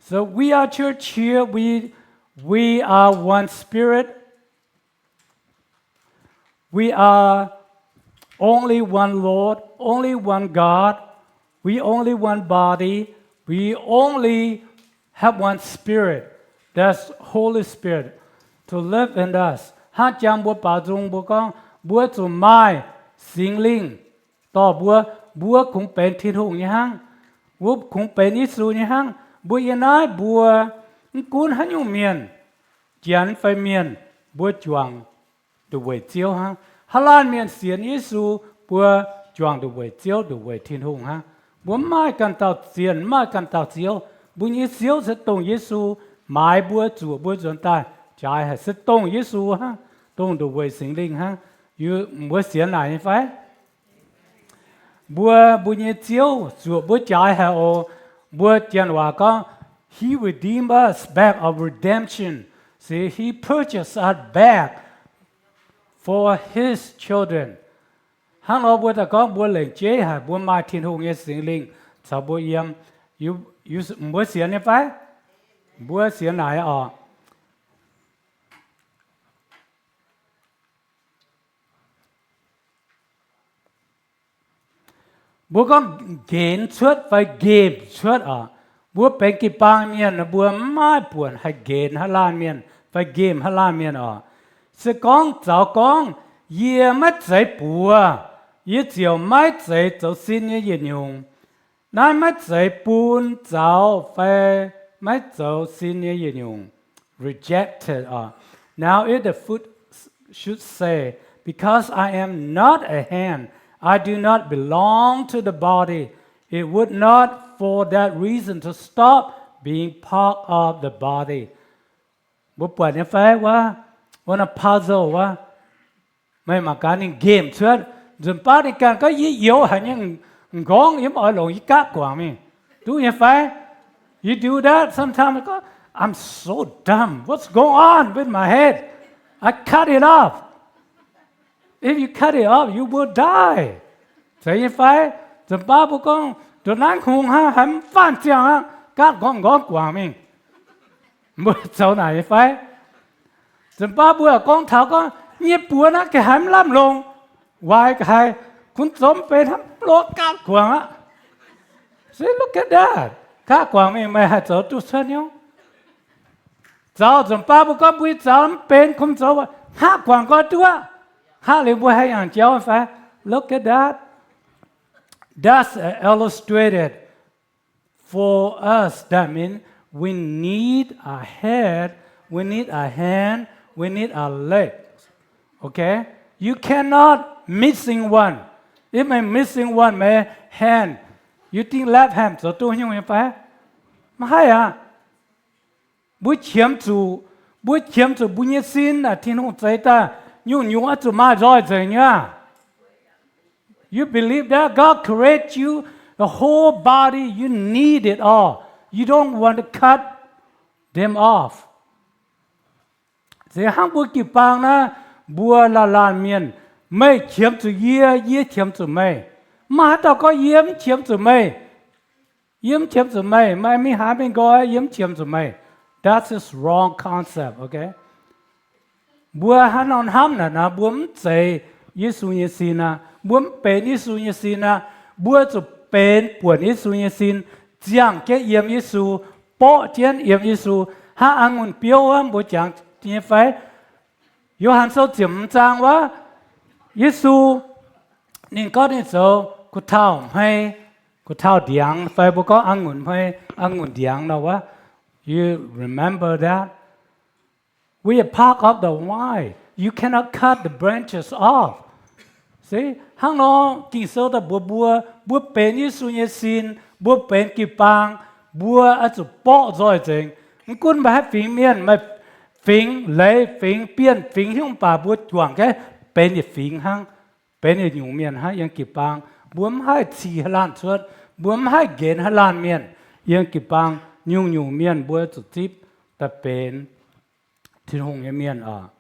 So we are church here. We, we are one Spirit. We are only one Lord, only one God. We only one body. We only have one Spirit. That's Holy Spirit to live in us. Hnangv jangx mbuo baaux nzung mbuo gorngv, mbuo zuqc maaih Singx Lingh dorh mbuo, mbuo kungx benx Tin-Hungh nyei hnangv. Mbuo kungx benx Yesu nyei hnangv. Mbuo yiem naaiv mbuo mv gunv haaix nyungc mienh, Janx fai Mienh, mbuo juangc nduqc weic Ziouv hnangv. Haaix laanh mienh sienx Yesu, mbuo juangc nduqc weic Ziouv, nduqc weic Tin-Hungh hnangv. Mbuo mv maaih ganh dauh zienh, mv maaih ganh dauh Ziouv. Mbuo nyei Ziouv se dongh Yesu maaiz mbuo, zuoqc mbuo nzuonx daaih jaaix haic se dongh Yesu hnangv, dongh nduqc weic Singx Lingh hnangv. Mbuo sienx naaic nyei fai? Mbuo, mbuo nyei Ziouv zuoqc mbuo jaaix haic oc. Mbuo janx waac gorngv, He redeemed us back of redemption. See, he purchased us back for his children. Hnangv nor mbuo daaih gorngv mbuo lengc jeiv haic, mbuo maaih Tin-Hungh nyei Singx Lingh caux mbuo yiem. Mbuo sienx nyei fai? Mbuo sienx naaic oc. Mbuo gorngv nqenx cuotv fai nqemh cuotv oc. Mbuo benx jiu-baang mienh, mbuo mv maaih buonc haih nqenx haaix laanh mienh fai nqemh haaix laanh mienh oc. Se gorngv zaux gorngv, Yie maiv zeiz buoz, yie ziouc maiv zeiz zoux sin nyei yietc nyungc. Naaiv maiv zeiz bun zaux fai maiv zoux sin nyei yietc nyungc. Rejected. Now if the foot should say, Because I am not a hand, I do not belong to the body, it would not for that reason to stop being part of the body. Mbuo buatc nyei fai wuov, wuov norm puzzle wuov, meih mangc gaax ninh nqemh cuotv, nzunc baav ninh ganh gorngv, Yie youx haic nyei, m'nqorngv yie mv oix longc, yie gaatv guangc mingh. Duqv nyei fai? You do that sometimes. I'm so dumb. What's going on with my head? I cut it off. If you cut it off, you will die. Zeiz nyei fai? Nzunc baav mbuo gorngv, Nduqc naaiv hngongx hnangv haiz mv faanh ziangh aqv, gaatv m'nqorngv guangc mingh. Mbuo zoux naaic nyei fai? Nzunc baav mbuo gorngv taux gorngv, Yie nyei buoz naaiv ga'haaix mv lamh longc, waaic ga'haaix, kunx zoux mv benx hnangv, lorz gaatv guangc aqv. See, look at that. Gaatv guangc mingh, meih haih zoux duqv cuotv hnyouv? Zaux nzunc baav mbuo gorngv mbuo nyei zaux mv benx, kumx zoux aqv, hngaqv guangc nqoi duqv aqv. Hngaqv liuz mbuo haih yangh jauv fai? Look at that. That's uh, illustrated for us. That means we need a head, we need a hand, we need a leg. Okay? You cannot missing one. If I missing one, my hand, you think left hand zoux duqv nyungc nyei fai? Maiv haih aqv. Mbuo qiemx zuqc, mbuo qiemx zuqc mbuo nyei sin naaic Tin-Hungh zeix daaih nyungc-nyungc oix zuqc maaih nzoih nzengc nyei aqv. You believe that God create you, the whole body, you need it all. You don't want to cut them off. Se hnangv mbuo jiu-baang naaiv, mbuo laanh laanh mienh, meih qiemx zuqc yie, yie qiemx zuqc meih. Mv maaih haaix dauh gorngv yie mv qiemx zuqc meih. Yie mv qiemx zuqc meih, meih mingh haaix mingh nqoi, yie mv qiemx zuqc meih. That is wrong concept, okay? Mbuo haaix nor hnamv naaic nor, mbuo mv zeiz Yesu nyei sin aqv. Mbuo mv benx Yesu nyei sin aqv. Mbuo zuqc benx buonc Yesu nyei sin, ziangh jienv yiem Yesu, borqv jienv yiem Yesu. Hnangv a'ngunc biouv wuov, mbuo jangx nyei fai? Yo^han Sou ziepc hmz zaang wuov, Yesu ninh gorngv ninh zoux gu'tauh hmei, gu'tauh ndiangx, fai mbuo gorngv a'ngunc hmei, a'ngunc ndiangx nor wuov. You remember that? We are part of the vine. You cannot cut the branches off. Se hnangv nor, Ging-Sou daaih mbuox mbuo, mbuo benx Yesu nyei sin, mbuo benx jiu-baang, mbuo oix zuqc borqv nzoih nzengc. Mv gunv meih haaix fingx mienh, meih fingx leiz, fingx bienh, fingx hnyouv, mv baac mbuo juangc jienv benx yietc fingx hnangv, benx yietc nyungc mienh hnangv yiem jiu-baang. Mbuo mv haih cih haaix laanh cuotv, mbuo mv haih nqenx haaix laanh mienh yiem jiu-baang. Nyungc-nyungc mienh mbuo zuqc zipv daaih benx Tin-Hungh nyei mienh oc.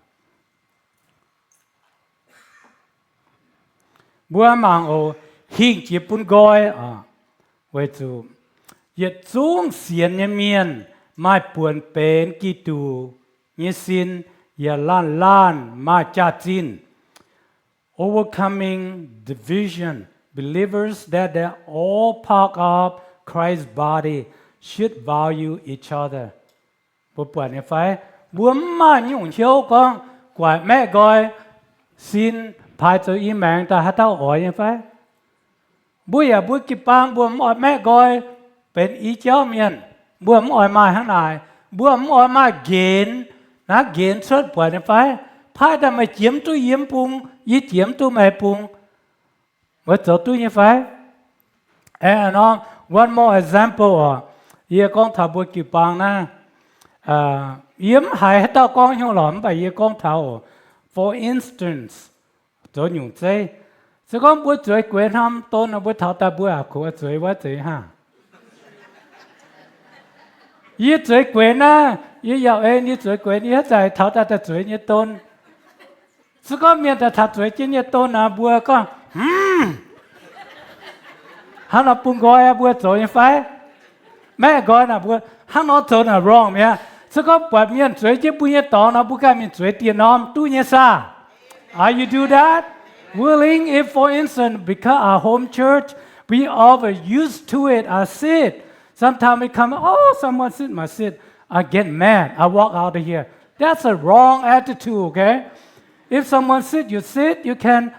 Mbuo mangc oc, hingh jiex bun nqoi oc. Weic zuqc yietc zungv sienx nyei mienh maaih buonc benx Giduc nyei sin, yaac laanh laanh maaih jaax-zinh. Overcoming division, believers that they're all part of Christ's body should value each other. Mbuo buatc nyei fai? Mbuo mv maaih nyungc hnyouv gorngv guaaic maeqv nqoi, sin paaix zoux i maengx daaih haaix dauh oix nyei fai? Mbuo yaac mbuo jiu-baang mbuo mv oix maeqv nqoi, benx i jauv mienh, mbuo mv oix maaih hnangv naaic. Mbuo mv oix maaih nqenx, naaiv nqenx cuotv, buatc nyei fai? Paaiv daaih meih jiex mv duqv yie mv bung, yie jiex mv duqv meih bung. Mbuo zoux duqv nyei fai? And, uh, one more example oc. Yie gorngv taux mbuo jiu-baang naaiv, yie mv haiz haaix dauh gorngv hnyouv lorqc, mv baac yie gorngv taux oc. For instance, zoux nyungc zeiv, se gorngv mbuo zueiz gueix norm don nor, mbuo taux daaih mbuo yaac kungx zueiz wuov zeiz hnangv. Yie zueiz gueix naaiv, yie yaac en yie zueiz gueix, yie haaix zanc taux daaih daaih zueiz nyei don. Se gorngv mienh daaih taux zueiz jienv nyei don naaic, mbuo gorngv, hmm, hnangv nor bun nqoi aqv, mbuo zoux nyei fai? Maeqv nqoi naaic mbuo hnangv nor zoux naaic wrong mi'aqv. Se gorngv buatc mienh zueiz jienv mbuo nyei dorngx nor, mbuo ganh mingh zueiz dieh norm duqv nyei saah? Are you do that? Willing, if for instance, because our home church, we over used to it, I sit. Sometimes we come, oh, someone sit my seat, I get mad, I walk out of here. That's a wrong attitude, okay? If someone sit your seat, you can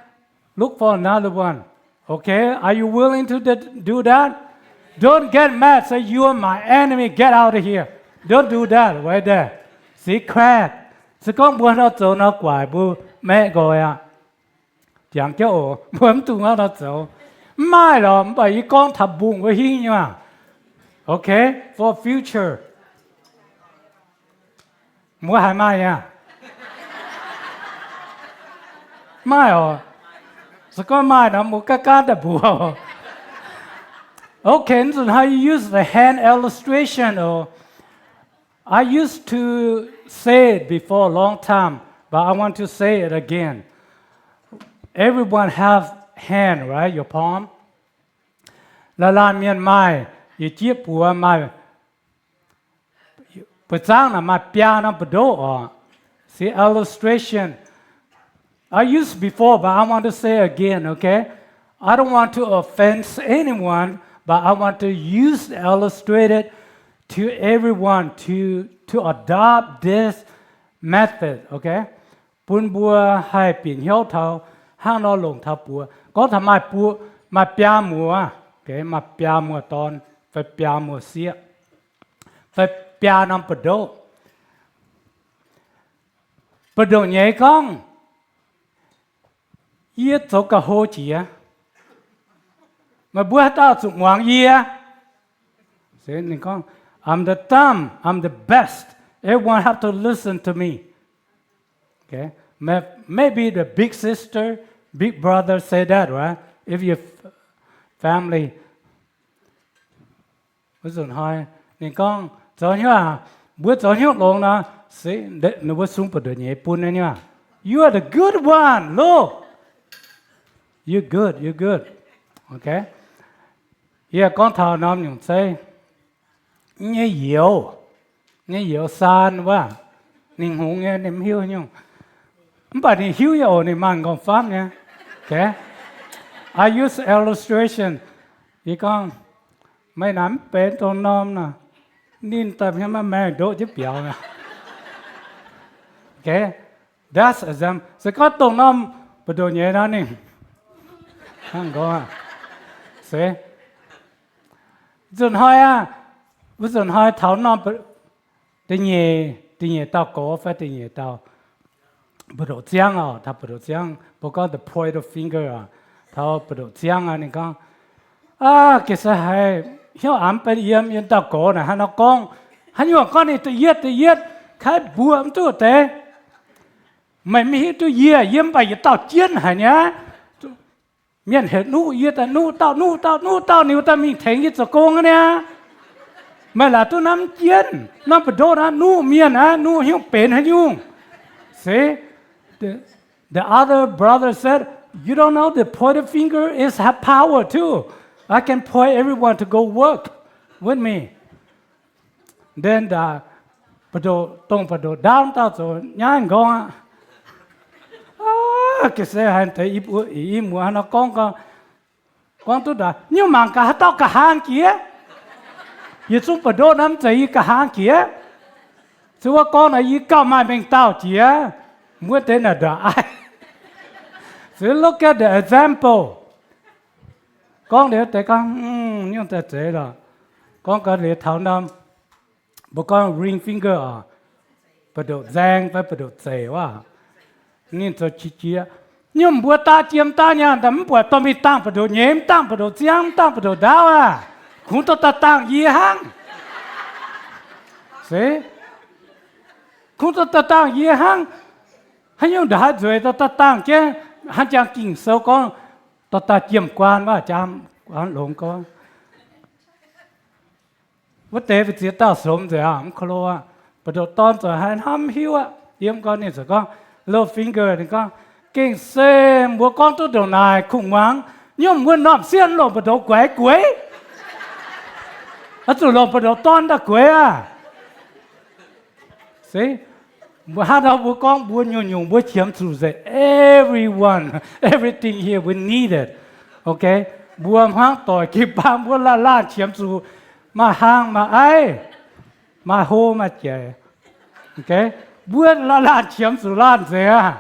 look for another one. Okay? Are you willing to d- do that? Don't get mad, say, you are my enemy, get out of here. Don't do that right there. See, crack. Se gorngv mbuo nor zoux nor guaic mbuo maeqv nqoi aqv. Jangx jienv oc, mbuo mv dungx hnangv nor zoux. Mv maaih lorqc, mv baac yie gorngv taux mbungh wuov hingv nyei maah. Okay? For future. Mbuo haiz maaih aqv? Maaih oc. Se gorngv maaih nor, mbuo gaanv gaanv daaih mbuox. Okay, nzunc how you use the hand illustration oc. I used to say it before a long time, but I want to say it again. Everyone have hand, right? Your palm. Laanh laanh mienh maaih, yietc jieqv buoz maaih, buoz-zaangv naaic maaih biaa norm buoz-ndoqv oc. See, illustration. I used before, but I want to say again, okay? I don't want to offend anyone, but I want to use illustrated to everyone to to adopt this method, okay? Bun mbuo haih bieqc hnyouv taux hnangv nor longc taux buoz. Gorngv taux maaih buo, maaih biaa muoz, maaih biaa muoz dorn fai biaa muoz sieqv fai biaa norm buoz-ndoqv. Buoz-ndoqv nyeiz gorngv, yie zoux ga'hlo jiex. Meih mbuo haaix dauh zuqc muangx yie? Ninh gorngv, I'm the dumb, I'm the best. Everyone have to listen to me. Okay? Maybe the big sister, big brother say that, right? If your family, wuov nzunc hnoi ninh gorngv, zoux hnyouv aac, mbuo zoux hnyouv longx nor, se ninh mbuo sung buoz-ndoqv nyeiz bun nyei. You are the good one, look. You good, you good. Okay? Yie gorngv taux norm nyungc zeiv, nyei youz, nyei youz saan wuov, ninh hngongx nyei, ninh mv hiuv nyungc. Mv baac ninh hiuv nyei oc, ninh maaih nqorngv-famv nyei. Okay? I use illustration. Yie gorngv, meih naaic mv benx dongh norm nor, ninh daaih hnyouv maiv maengh ndoqv jienv biaux. Okay? That's example. Se gorngv dongh norm buoz-ndoqv nyeiz nor ninh hnangv nqorngv, se nzunc hnoi aqv, wuov nzunc hnoi taux norm da'nyeic, da'nyeic dauh gorx fai da'nyeic dauh buoz-ndoqv ziangv oc, taux buoz-ndoqv ziangv, mbuo gorngv the point of finger oc, taux buoz-ndoqv ziangv aqv, ninh gorngv, aav, ga'sie haiz hnyouv aav mv benx yiem, yiem dauh gorx naaic hnangv nor gorngv, haaix nyungc gorngv ninh da'yietv, da'yietv, kaiv mbuoqc mv duqv deix. Meih mv hiuv duqv yie, yie mv baac yietc dauh jienv haic niaa. Mienh heuc nuqv, yie daaih nuqv dauh, nuqv dauh, nuqv dauh, ninh wuov dauh mingh tengx yie zoux gong aqv niaa. Meih laaic duqv naaiv mv jienv, norm buoz-ndoqv naaiv nuqv mienh aqv, nuqv hnyouv benx haaix nyungc. See, the, the other brother said, you don't know the pointer finger is have power too. I can point everyone to go work with me. Then the, buoz-ndoqv, dongh buoz-ndoqv ndaauv dauh zoux nyaiv nqorngv aqv. Aav, ga'sie haiz deix i, i muoz hnangv nor gorngv, gorngv duqv ndaangc, nyungc mangc gaax haaix dauh ga'hlang jiex. Yietc zungv buoz-ndoqv naaiv mv zeiz yie ga'hlang jiex. Se wuov gorngv naaic yie gauh maaih mengh dauh jiex. Mbuo deix naaic ndongc aiv. So look at the example. Gorngv liuz deix gorngv, nyungc daaih zeiz lorqc. Gorngv gau liuz taux norm, mbuo gorngv ring finger oc, buoz-ndoqv nzaeng fai buoz-ndoqv zeic wuov. Ninh zoux qiex jiez. Nyungc mbuo daav jiem daav nyaanh daaih mv buatc dorh mingh dangh buoz-ndoqv nyeiz, mv dangh buoz-ndoqv ziangv, mv dangh buoz-ndoqv ndaauv aqv. Kungx dorh daaih dangh yie hnangv. Se, kungx dorh daaih dangh yie hnangv. Haaix nyungc ndongc haaix nzueic dorh daaih dangh jienv, hnangv jang Ging-Sou gorngv, dorh daaih jiem-guaan wuov, jang longx gorngv. Wuov deix mbu'ziex dauh somx nzengc aqv, mv ko lo aqv. Buoz-ndoqv dorn zoux haaix hnamv mv hiuv aqv. Yiem gorngv ninh ziouc gorngv, little finger, ninh gorngv, gengh se mbuo gorngv duqv ndongc naaic kungx muangx, nyungc mbuo normh sieqv longc buoz-ndoqv guaix gueix. Oix zuqc longc buoz-ndoqv dorn daaih gueix aqv. Se, mbuo hnangv nor mbuo gorngv mbuo nyungc-nyungc mbuo qiemx zuqc nzengc. Everyone, everything here we need it. Okay? Mbuo hmuangv doic jiu-baang mbuo laanh laanh qiemx zuqc, maaih hlang maaih aiv, maaih hlo maaih jaic. Okay? Mbuo laanh laanh qiemx zuqc laanh nzengc aqv.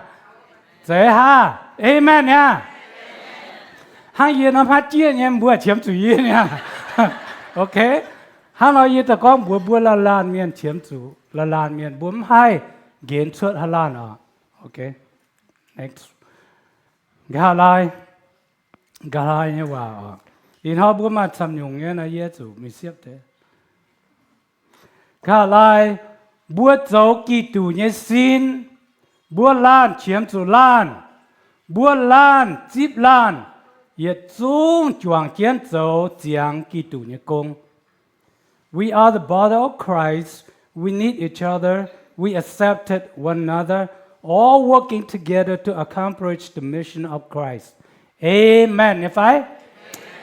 Zeiz haav? Amen niaa. Hnangv yie nor hmaiv jieqv nyei, mbuo qiemx zuqc yie niaa. Okay? Hnangv nor yie daaih gorngv mbuox mbuo laanh laanh mienh qiemx zuqc laanh laanh mienh, mbuo mv haih nqenx cuotv haaix laanh oc. Okay. Next. Nqa'haav laai, nqa'haav laai nyei waac oc. Ih hnoi mbuo maaih camv nyungc nyei nor, yie zuqc mingh siepv deix. Nqa'haav laai, mbuo zoux Giduc nyei sin, mbuo laanh qiemx zuqc laanh, mbuo laanh zipv laanh, yietc zungv juangc jienv zoux ziangx Giduc nyei gong. We are the body of Christ. We need each other. We accepted one another, all working together to accomplish the mission of Christ. Amen nyei fai?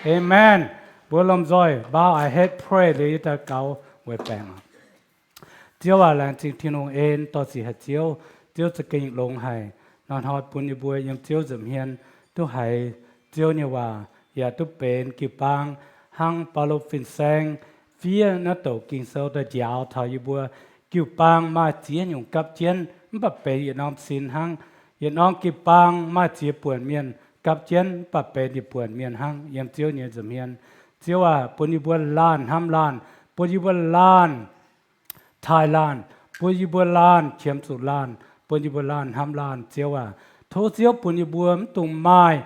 Amen. Mbuo lomh nzoih bow our head, pray liuz yie daaih gaux weic baengc. Ziouv aac, laengz zingh Tin-Hungh en, dorh sic haic Ziouv. Ziouv za'gengh longx haic. Hnoi-hnoi bun yie mbuo yiem Ziouv nza'hmien duqv haiz Ziouv nyei waac, yaac duqv benx jiu-baang hnangv Baulo fin-saeng fiev naaiv douc Ging-Sou daaih njaaux taux yie mbuo Jiu-baang maaih ziex nyungc gapv jienv, mv baac benx yietc norm sin hnangv. Yietc norm jiu-baang maaih ziex buonc mienh gapv jienv, mv baac benx yietc buonc mienh hnangv yiem Ziouv nyei nza'hmien. Ziouv aac, bun yie mbuo laanh hnamv laanh, bun yie mbuo laanh taaih laanh, bun yie mbuo laanh qiemx zuqc laanh, bun yie mbuo laanh hnamv laanh. Ziouv aac, tov Ziouv bun yie mbuo mv dungx maaih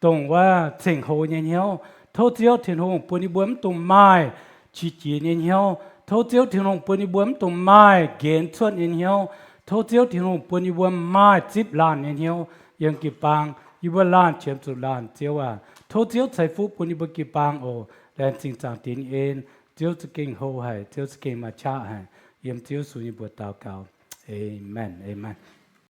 dongh wuov ceng-hlo nyei hnyouv. Tov Ziouv Tin-Hungh bun yie mbuo mv dungx maaih qiex jiez nyei hnyouv. Tov Ziouv Tin-Hungh bun yie mbuo mv dungx maaih nqenx cuotv nyei hnyouv. Tov Ziouv Tin-Hungh bun yie mbuo maaih zipv laanh nyei hnyouv yiem jiu-baang. Yie mbuo laanh qiemx zuqc laanh, Ziouv aac. Tov Ziouv ceix fuqv bun yie mbuo jiu-baang oc. Laengz zingh Zaangc Diex nyei en. Ziouv za'gengh hlo haic, Ziouv za'gengh maaih qaqv haic. Yiem Ziouv Yesu nyei mbuox daux gaux. Aamen. Aamen.